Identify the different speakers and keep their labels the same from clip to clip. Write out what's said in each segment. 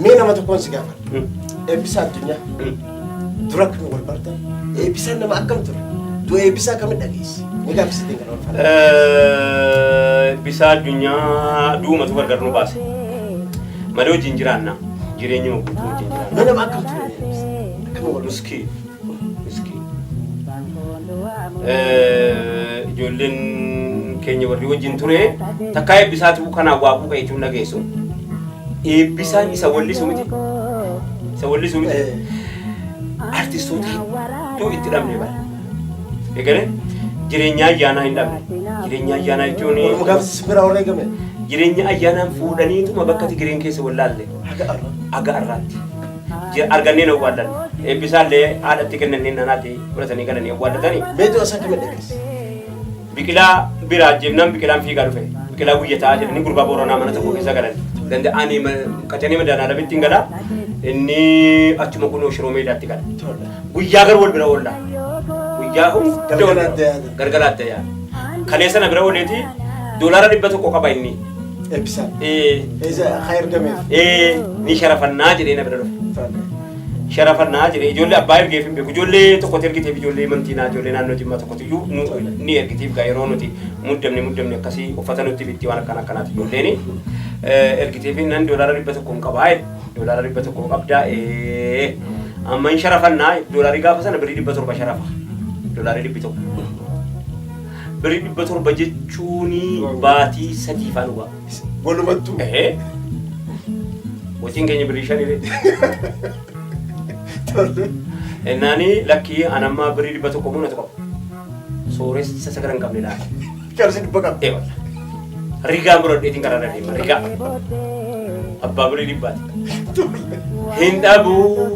Speaker 1: Mee nama tokkoon si gaafadha. Eebbisaa Addunyaa dura akkamiin wal bartan? Eebbisaan nama akkam ture? Du'a Eebbisaa akkamiin dhageesse? Ni gaaffisiteen kana wal faana.
Speaker 2: Eebbisaa Addunyaa du'umatu gargar nu baase. Malee wajjin jiraanna. Jireenyuma guutuu wajjin jiraanna.
Speaker 1: Mee nama akkam ture Eebbisaan? Akkamiin wal bartan?
Speaker 2: Miskii. Miskii. Ijoolleen keenya warri wajjin ture takkaa Eebbisaatu kanaan waa quuqa jechuun dhageessu. Eebbisaan isa wallisu miti. Isa wallisu miti. Artistoota hedduu itti dhabne bara. Egalee jireenya ayyaanaa hin dhabne. Jireenya ayyaanaa jechuun
Speaker 1: Walumaa gaafsi simbira warra eegame.
Speaker 2: Jireenya ayyaanaan fuudhaniituma bakka Tigireen keessa wallaalle.
Speaker 1: Haga arra.
Speaker 2: Haga arraatti. Arganneen awwaallan. Eebbisaallee haadhatti kennanneen nanaatti fudhatanii galanii awwaallatanii.
Speaker 1: Mee du'a isaa akkamiin dhageesse?
Speaker 2: Biqilaa biraa ajjeefnaan Biqilaan fiigaa dhufe. Biqilaa guyya taa'aa jedhanii gurbaa Booranaa mana tokko keessa galan. Ganda ani Qacanee Madaanaalamitti hin gala. Inni achuma kunoo Shiroo Meedaatti gala. Guyyaa garuu wal bira oolla. Guyyaa hunda wal
Speaker 1: Galgala
Speaker 2: bira
Speaker 1: adda yaada.
Speaker 2: Galgala adda yaada. Kalee sana bira ooleeti $100 qaba inni.
Speaker 1: Eebbisaan.
Speaker 2: Ee,
Speaker 1: Eessa haa ergameef?
Speaker 2: Ee, ni sharafannaa jedhee na bira dhufe. Sharafannaa jedhee ijoollee abbaa ergeef hin beeku. Ijoollee tokkotti ergiteef, ijoollee mantiinaa, ijoollee naannoo Jimmaa tokkotti iyyuu ni ergitiif gaa. Yeroo nuti muddamne muddamne akkasii uffata nutti bitti, waan akkana akkanaati ijoolleen ergiteef. Nan $100 hin qabaa jedhe. $100 qabdaa? Ee, amma hin sharafannaa. Doolaarii gaafa sana birrii 700 sharafa. Doolaarii 100 birrii 700 jechuun baatii 3 faan dhugaa.
Speaker 1: Walumattuu.
Speaker 2: Ehee. Waciin keenya birrii 5
Speaker 1: Tole.
Speaker 2: Ennaani lakkii anammaa birrii 100 moo natu qaba. Sooressa sagara hin qabne laata.
Speaker 1: Qarshii 100 qabda.
Speaker 2: Ee walla. Rigaa muradheetiin karaa irra deema. Rigaa. Abbaa birrii 100ti. Hin dhabuu.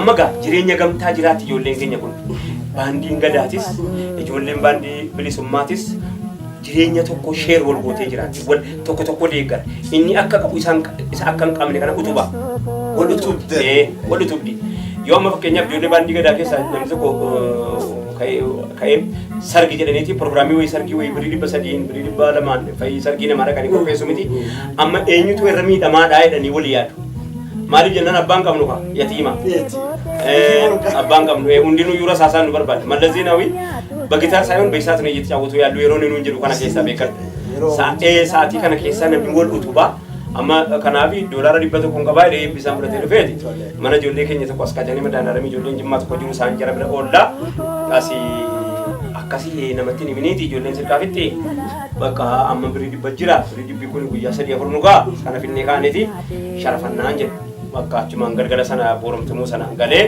Speaker 2: Amma gaa jireenya gamtaa jiraatti ijoolleen keenya kun. Baandiin Gadaatis, ijoolleen baandii bilisummaatis jireenya tokko share wal gootee jiraatti. Wal tokko tokko deeggara. Inni akka qabu isaan isa akka hin qabne kana utuba. Wal utubdi. Ee, wal utubdi. Yoo amma fakkeenyaaf ijoollee baandii Gadaa keessaa namni tokko ka'ee sargi jedhaniiti pirogiraamii wayii, sargii wayii birrii 300n, birrii 200n fayyii sargii namaa dhaqanii qopheessu miti. Amma eenyutu irra miidhamaadhaa jedhanii walii yaadu. Maaliif jennaan abbaan qabnu kaa yatiima. Abbaan qabnu hundinuu yuura saasaan nu barbaada. Mallas Zeenaawii በጊታር ሳይሆን በእሳት ነው እየተጫወቱ ያሉ yeroo inni nuun jedhu kana keessaa beekan. Sa'aatii kana keessaa namni wal utubaa. Amma kanaaf $100 qabaa jedhee eebbisaan fudhatee dhufeeti. Mana ijoollee keenya tokko as Qacanee Madaanaaramii ijoolleen Jimmaa tokko jiru, isaan jara bira oollaa. Asii akkasii namatti hin himiniiti ijoolleen sirkaa fixxee. Bakka amma birrii 100 jira. Birrii 100 kun guyyaa sadii afur nu ga'a. Kana finnee kaaneeti sharafannaan jedhe. Bakka achumaan galgala sana booromtumuu sana galee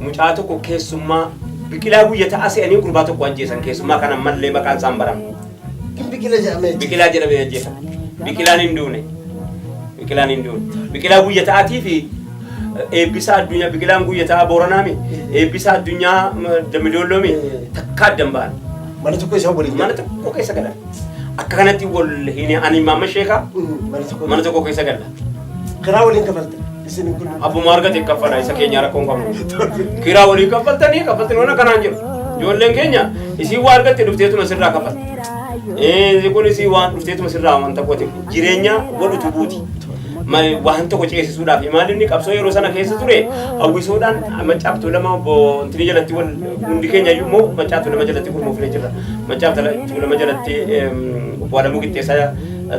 Speaker 2: mucaa tokko keessummaa Biqilaa guyya ta'a se'anii gurbaa tokko ajjeesan, keessummaa kana ammallee maqaan isaan barame.
Speaker 1: Kin Biqila jedhamee jira.
Speaker 2: Biqilaa jedhamee ajjeesan. Biqilaan hin duune. Biqilaan hin duune. Biqilaa guyya ta'aatii fi Eebbisaa Addunyaa, Biqilaan guyya ta'aa Booranaami. Eebbisaa Addunyaa Dambidolloomi takka addan ba'an.
Speaker 1: Mana tokko isaan waliin
Speaker 2: Mana tokko keessa galan. Akka kanatti wal hin ani maamma sheekaa
Speaker 1: Mana tokko.
Speaker 2: Mana tokko keessa galla.
Speaker 1: Karaa waliin kafaltan. Isin kun.
Speaker 2: Abbuma argate kaffala, isa keenya rakkoo hin qabnu. Kiraa walii kaffaltanii kaffaltanii waan akkanaan jiru. Ijoolleen keenya isii waa argatte dhufteetuma sirraa kaffalti. Kun isii waan dhufteetuma sirraa wanta qote jireenya wal utubuuti. Waan tokko ceesisuudhaaf maal inni qabsoo yeroo sana keessa ture hawwisoodhaan Maccaaf Tuulama obbo Intinii jalatti wal hundi keenya iyyuu immoo Maccaaf Tuulama jalatti gurmoofnee jirra. Maccaaf Tuulama jalatti obbo Alamuu Qixxeessaa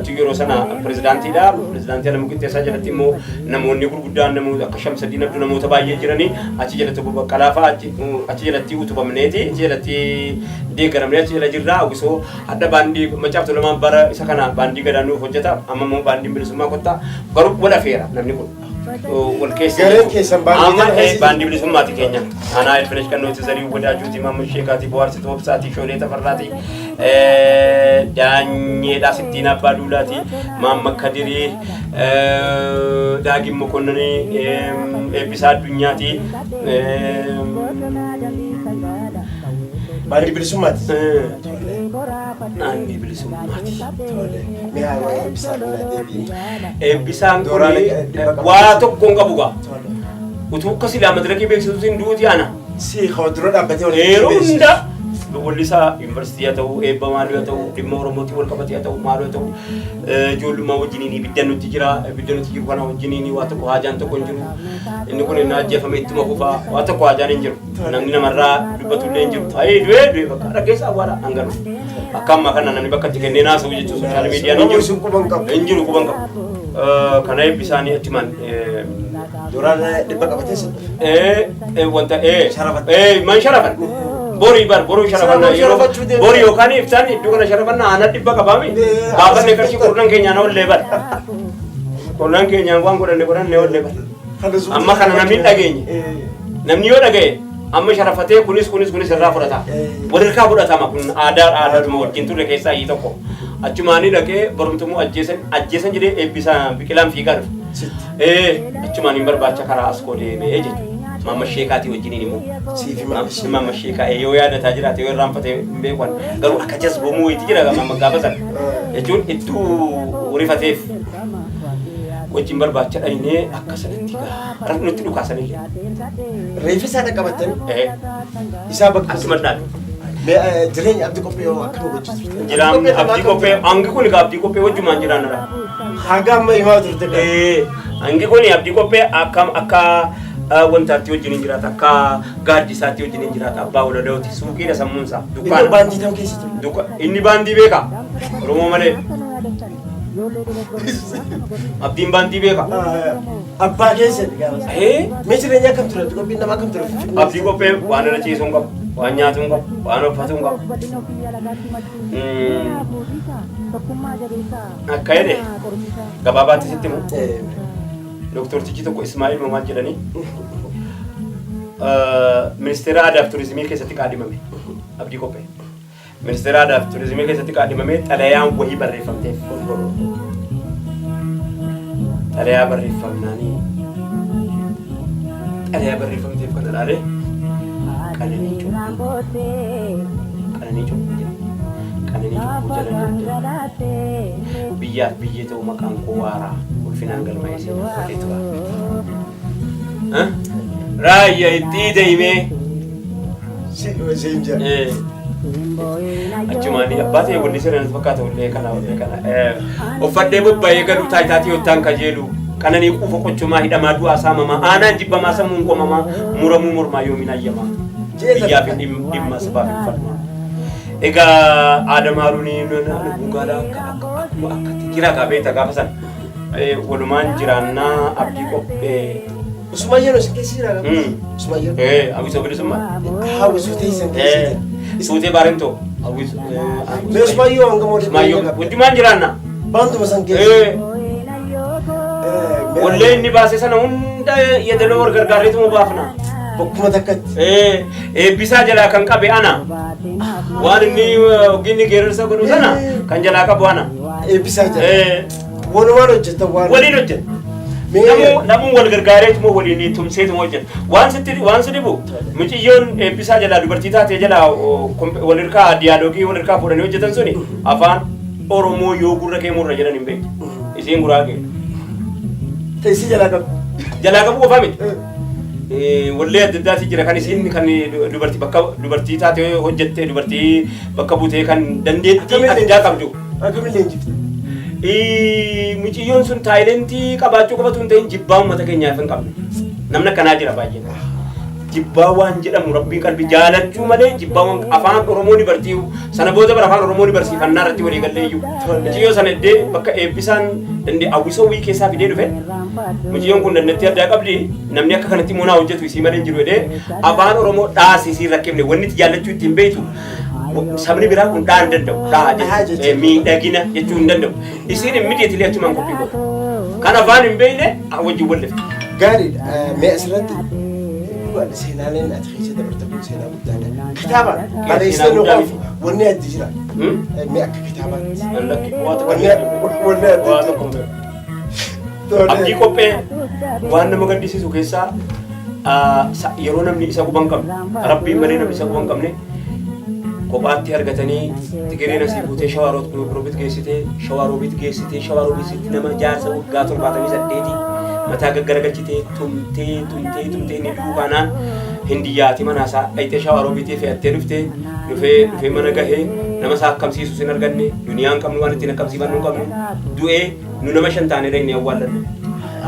Speaker 2: tu yeroo sana pirezidaantiidha. Pirezidaantii Alamuu Qixxeessaa jalatti immoo namoonni gurguddaan, namoota akka Shamsadiin Abduu, namoota baay'ee jiranii achi jalatti, obbo Baqqalaa fa'aa achi jalatti utubamneeti, achi jalatti deeggaramnee achi jala jirra. Hawwisoo hadha baandii Maccaaf Tuulamaan bara isa kana baandii Gadaa nuuf hojjeta. Amma immoo baandiin bilisummaa kottaa garuu wal afeera namni kun. Wal keessa
Speaker 1: Gareen keessan baandii
Speaker 2: Amma
Speaker 1: kana keessa
Speaker 2: baandii bilisummaati keenya. Anaa Ilfinesh Qannooti, Zarii Wadaajuuti, Maamud Sheekaati, Bohaarsituu Obsaati, Shoolee Tafarraati, Daanyeedhaa Sittiin Abbaa Duulaati, Maamma Kadirii, Daagin Mokonnanii, Eebbisaa Addunyaati.
Speaker 1: Baandii bilisummaati.
Speaker 2: Baandii bilisummaati.
Speaker 1: Tole. Mee haa waa'ee Eebbisaa Addunyaa deebi'i.
Speaker 2: Eebbisaan kun
Speaker 1: Doolaara 100 qaba.
Speaker 2: waa tokko hin qabu gaa.
Speaker 1: Tole.
Speaker 2: Utuu akka silaa madirakii beeksisuutiin duuti ana.
Speaker 1: Si kawa dura dhaabbatee waliin
Speaker 2: Yeroo
Speaker 1: beeksisu.
Speaker 2: hunda Wallisaa yuunivarsiitii haa ta'u, eebba maalii haa ta'u, dhimma Oromootiin wal qabatee haa ta'u, maalii haa ta'u, ijoollummaa wajjiniin ibidda nutti jira, ibidda nutti jiru kana wajjiniin waa tokko haajaan tokko hin jiru. Inni kun inni ajjeefame ittuma fufaa, waa tokko haajaan hin jiru. Namni namarraa dubbatullee hin jiru. Ayii du'ee du'ee bakka dhaggeessa awwaala hangalu. Akka ammaa kana namni bakka itti kennee naasa'u jechuun sooshaal miidiyaan hin
Speaker 1: Nama
Speaker 2: jiru.
Speaker 1: isin quban qabu.
Speaker 2: Hin jiru quban qabu. Kana eebbisaanii achumaan
Speaker 1: Duraan dhibba qabatee sin dhufe.
Speaker 2: Wanta
Speaker 1: Sharafatte.
Speaker 2: Man sharafan. Borii bar boruu sharafanna
Speaker 1: Sharafachuu
Speaker 2: yeroo
Speaker 1: deemte.
Speaker 2: borii yookaan iftaan iddoo kana sharafanna ana dhibba qabaami. Gaafanne qarshii kurnan keenyaan ollee bar. Kurnan keenyaan waan godhanne godhanne ollee bar. Amma kana namni hin dhageenye. Namni yoo dhagaye amma sharafatee kunis kunis kunis irraa fudhata. Walirraa fudhatama kun aadaa aadaadhuma wajjin turre keessaa inni tokko. Achumaanii dhaqee borumtumuu ajjeesan ajjeesan jedhee eebbisaa biqilaan fiigaa dhufe.
Speaker 1: Sitti.
Speaker 2: Achumaan hin barbaacha karaa askoo deemee jechuudha. Maamma Sheekaatii wajjiniin immoo.
Speaker 1: Siifi maamma Sheekaa.
Speaker 2: Maamma Sheekaa yoo yaadataa jiraate yoo irraanfate hin beekan. Garuu akka jazboomuu wayiitti jira maamma gaafa sana. Jechuun ittuu rifateef wajjin barbaacha dhaynee akka sanatti gaa nutti dhukaasanillee.
Speaker 1: Reeffi isaa dhaqqabattanii isaa bakka
Speaker 2: Akkuma dhaabe.
Speaker 1: Mee, jireenya abdii qophee hoo akkam gochuu turte?
Speaker 2: Jiraan abdii qophee hangi kun egaa abdii qophee wajjumaan jiraannadha.
Speaker 1: Haga amma himaa turte.
Speaker 2: Hangi kun abdii qophee akkam akka wantaatti wajjin hin jiraata, akka gaaddisaatti wajjin hin jiraata, abbaa walalooti suuqiidha sammuunsaa
Speaker 1: Inni
Speaker 2: dukkaana.
Speaker 1: baandii tam keessa ture.
Speaker 2: Inni baandii beeka Oromoo malee abdiin baandii beeka.
Speaker 1: Abbaa keessatti gaafa. Mee jireenya akkam ture? Abdii qophiin nama akkam ture?
Speaker 2: Abdii qophee waan irra ciisuu hin qabu, waan nyaatuu hin qabu, waan uffatuu hin qabu. Akka jedhe gabaabaatti sitti himu. Doktortichi tokko Ismaa'il Mamal jedhanii ministeera aadaa fi turizimii keessatti qaadhimame. Abdii qophee. Ministeera aadaa fi turizimii keessatti qaadhimamee xalayaan wahii barreeffamteef. Xalayaa barreeffamnaanii xalayaa barreeffamteef kana ilaalee qananii cubbuu qananii cubbuu jedhe. Qananii cubbuu jala deemte. Biyyaaf biyyee ta'u maqaan koo waaraa ulfinaan galmaa'ee seenaa godhee tura. Raayyaa itti deemee.
Speaker 1: Siin jedha.
Speaker 2: Achumaan abbaa ta'e walli sirna fakkaata wallee kana wallee kana. Uffadhee bobba'ee galuu taayitaatii yottaan kajeelu. Qananii quufa qochomaa hidhamaa du'aa saamamaa aanaan jibbamaa sammuun qomamaa muramuu mormaa yoomiin ayyamaa. Biyyaaf dhimma sabaaf hin falmaa. Egaa Aadam Haaruunii Lubbuun akka akkuma akkatti jira gaa beekta gaafa sana. Walumaan jiraannaa abdii qophee.
Speaker 1: Usmaayyoon isin keessa jira? Usmaayyoon.
Speaker 2: Hawwisoo bilisummaa.
Speaker 1: Hawwisoo teessan keessa jira.
Speaker 2: Suutee baarentoo. Hawwisoo.
Speaker 1: Mee Usmaayyoo hanga mootii
Speaker 2: Usmaayyoo wajjumaan jiraanna.
Speaker 1: Baantuma san keessa.
Speaker 2: Wallee inni baase sana hunda yeedaloo wal gargaarreetuma baafna.
Speaker 1: Bakkuma takkatti.
Speaker 2: Eebbisaa jalaa kan qabe ana. Waan inni oginni geerarsa godhu sana kan jalaa qabu ana.
Speaker 1: Eebbisaa jala. Walumaan hojjetan waan.
Speaker 2: Waliin hojjeta. Namuu wal gargaareetuma waliin tumseetuma hojjeta. Waan sitti waan si dhibu mucayyoon eebbisaa jalaa dubartii taatee jalaa wal hirkaa diyaaloogii wal hirkaa fuudhanii hojjetan suni afaan Oromoo yoo gurra kee murra jedhan hin beektu. Isiin guraa kee.
Speaker 1: Teessii jalaa qabu.
Speaker 2: Jalaa qabu qofaa miti. Wallee adda addaati jira kan isiin kan dubartii bakka dubartii taatee hojjette dubartii bakka buutee kan dandeettii addaa qabdu.
Speaker 1: Akkamillee hin jirtu.
Speaker 2: Mucayyoon sun taayilentii qabaachuu qofatu hin ta'in jibbaa uummata keenyaaf hin qabne. Namni akkanaa jira baay'een. Jibbaa waan jedhamu rabbii qalbii jaalachuu malee jibbaa waan afaan Oromoo ni barsiisu. Sana booda bara afaan Oromoo ni barsiifannaa irratti walii gallee iyyuu. Mucayyoo sana iddee bakka eebbisaan dandee hawwisoo wii keessaa fidee dhufe. Mucayyoon kun dandeettii addaa qabdi. Namni akka kanatti immoo naa hojjetu isii malee hin jiru jedhee afaan Oromoo dhaasisii rakkifne wanni itti jaallachuu ittiin beektu. Sabni biraa kun dhaa hin danda'u. Dhaa jechuun miidhagina jechuu hin danda'u. Isiin immediately achumaan qophii godha. Kan afaan hin beekne wajjin wallifte.
Speaker 1: Gaariidha. Mee asirratti dhugaadha seenaaleen ati keessa dabarte kun seenaa guddaadha. Kitaaba barreessitee nu qofu wanni addi jira. Mee akka kitaabaatti. Wanni addi jira.
Speaker 2: Abdii qophee waan nama gaddisiisu keessaa yeroo namni isa quban qabne rabbiin malee namni isa quban qabne kophaatti argatanii Tigireen asii buutee Shawaroobit geessitee Shawaroobit geessitee Shawaroobititti nama jaarsa waggaa 78 mataa gaggaragalchitee tumtee tumtee tumtee inni du'uu kaanaan Hindiyyaati manaasaa dhayxee shawaroo bitee fe'attee dhuftee dhufee mana gahee nama isaa akkamsiisu sin arganne duniyaa hin qabnu waan ittiin akkamsiifannu hin qabnu du'ee nu nama 5 taanee dhaqnee awwaallanne.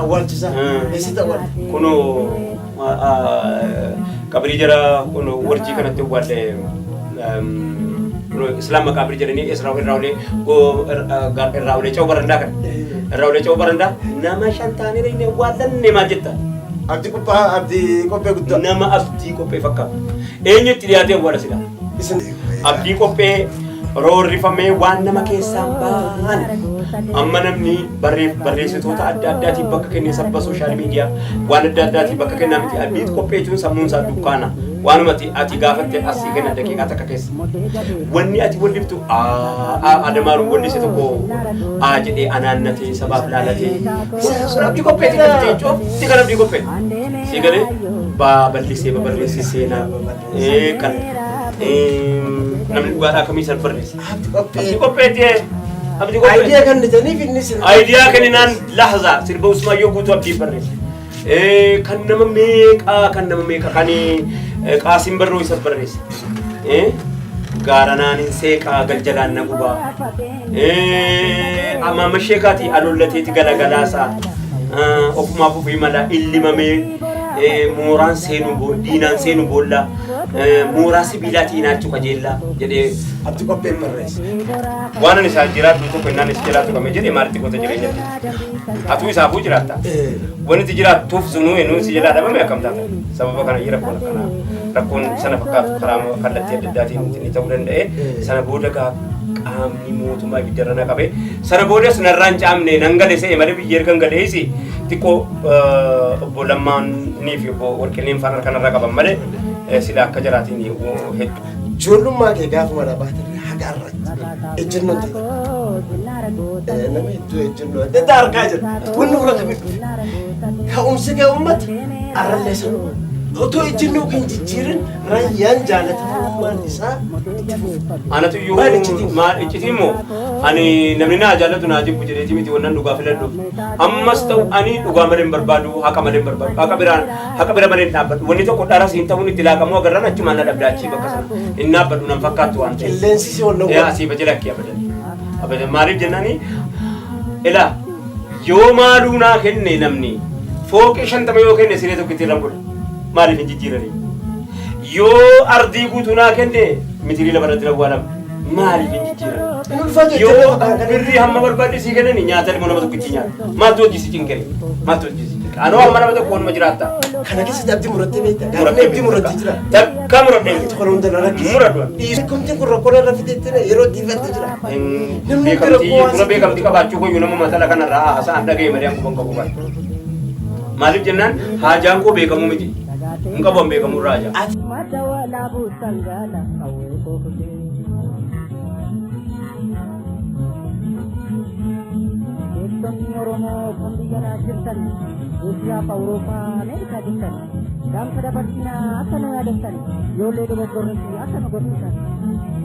Speaker 1: Awwaalchisaa. Eessatti awwaalte?
Speaker 2: Kunoo qabrii jara kunoo warjii kanatti awwaalle kunoo Islaam maqaabrii jedhanii irraa olee ce'uu barandaa kana. Irraa olee ce'uu barandaa nama 5 taanee dhaqnee awwaallanne maal jetta?
Speaker 1: Abdii qophaa abdii qophee guddaa.
Speaker 2: Nama abdii qophee fakkaatu. Eenyutti dhiyaatee awwaala silaa? Abdii qophee roorrifamee waan nama keessaan baane. Amma namni barreessitoota adda addaatiif bakka kennee sababa sooshaal miidiyaa waan adda addaatiif bakka kennaa miti. Abdii qophee jechuun sammuun isaa dukkaana. Waanumati ati gaafatte asii kenna daqiiqaa takka keessa. Wanni ati walliftu Adamaaruun wallise tokko aa jedhee anaannatee sabaaf laalatee. Sun abdii qopheeti kan ta'e cufti kan abdii qophee. Si galee bal'isee babal'isee seenaa kan namni dhugaadhaa akkamii san barreesse.
Speaker 1: Abdii qophee.
Speaker 2: Abdii qopheeti. Abdii qophee.
Speaker 1: Aayidiyaa kennitaniif inni sirba.
Speaker 2: Aayidiyaa kenninaan lahza sirba Usmaayyoo guutuu abdii barreesse. Kan nama meeqaa kan nama meeqa kan Qaasim Barroo isa barreesse. Gaaranaan hin seeqaa galjalaan na gubaa. Amaama sheekaati alollateeti galagalaasaa. Ofumaaf ofii mala illimamee mooraan seenu diinaan seenu boolla mooraa sibiilaatii nyaachuu qajeellaa jedhee
Speaker 1: Abdii qopheen barreesse.
Speaker 2: Waan ani isaan jiraadhu tokko innaan is jiraatu qabee jedhee maalitti goota jireenyatti. Atuu isaafuu jiraatta. Wanti itti jiraattuuf sunuu eenyuun si jalaa dhabame akkam taata? Sababa kana rakkoon akkanaa rakkoon sana fakkaatu karaa kallattii adda addaatiin ni ta'uu danda'e. Sana booda gaa qaamni mootummaa ibiddarra na qabe. Sana boodas narraa hin caamne nan gale se'e malee biyya erga hin galees xiqqoo obbo Lammaanii fi obbo Warqineen faana kanarra qaban malee sila akka jaraatiin hedduu.
Speaker 1: Ijoollummaa kee gaafa mana baate haga har'aatti ejjennoon ta'e nama hedduu ejjennoo adda addaa argaa jira. Wanni fudhatame dhufe. Ka'umsi kee uummata arrallee sanuma. Otoo ejjennoo kee hin jijjiirin raayyaan jaalatamummaan isaa itti fufa.
Speaker 2: Anatu iyyuu
Speaker 1: Maal iccitiin?
Speaker 2: Maal iccitiin immoo ani namni naa jaallatu naa jibbu jedheeti miti wannan dhugaa filadhu. Ammas ta'u ani dhugaa malee hin barbaadu haqa malee hin barbaadu haqa biraan haqa bira malee hin dhaabbadhu. Wanni tokko dharas hin ta'uun itti laaqamuu agarraan achumaan na dhabda achii bakka sana. Hin dhaabbadhu nan fakkaattu waan ta'eef.
Speaker 1: Qilleensi si wal
Speaker 2: Yaa asii baje lakkii abadan. Abadan maaliif jennaani ilaa yoo maaluu naa kenne namni fooqii 50 yoo kenne siree tokko ittiin bula. Maaliif hin jijjiiranii? Yoo ardii guutuu naa kenne mitirii lafa irratti awwaalama. Maaliif hin jijjiiran?
Speaker 1: Hin ulfaatu
Speaker 2: Yoo
Speaker 1: ejjennoo tokko kan
Speaker 2: birrii hamma barbaadde sii kennani nyaata ilmoo nama tokkichi nyaata. Maaltu hojii si cinqere? Maaltu hojii si cinqere? Anoo amma nama tokko wanuma jiraatta.
Speaker 1: Kana keessatti abdii murattee beekta. Gaafni abdii murattee jira.
Speaker 2: Takka muradhee.
Speaker 1: Tokko hunda na rakkisa.
Speaker 2: Muradhu.
Speaker 1: Beekumtiin kun rakkoo irra fidetti yeroo dhiifatte jira. Namni
Speaker 2: Beekamtii
Speaker 1: rakkoo
Speaker 2: dura beekamtii qabaachuu koyyuu nama matala kanarraa haasa'an dhaga'e malee an quban qabu bara. Maaliif jennaan haajaan koo beekamuu miti. Hin qabu an beekamuu irraa haajaa.
Speaker 3: Madda walaabuu sangaala qawwee kookutee. Beektonni Oromoo kan biyya alaa jirtan, Eeshiyaa fi Awurooppaa, Ameerikaa jirtan, gaanfa dabarsinaa akka nu yaadattan, ijoollee dogoggorretti akka nu gorsitan.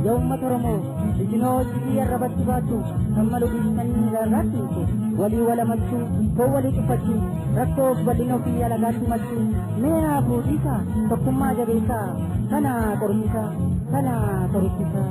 Speaker 3: Yaa uummata Oromoo, isinoo iccitii arrabatti baattu, kan malu dhiistanii gargaartu hiiku, walii walamachuu, foon walii tuffachuu, rakkoof bal'ina ofii alagaatti machuu, mee haa fuudhiisaa, tokkummaa jabeessaa, kana qorumsaa, kana qorumsaa.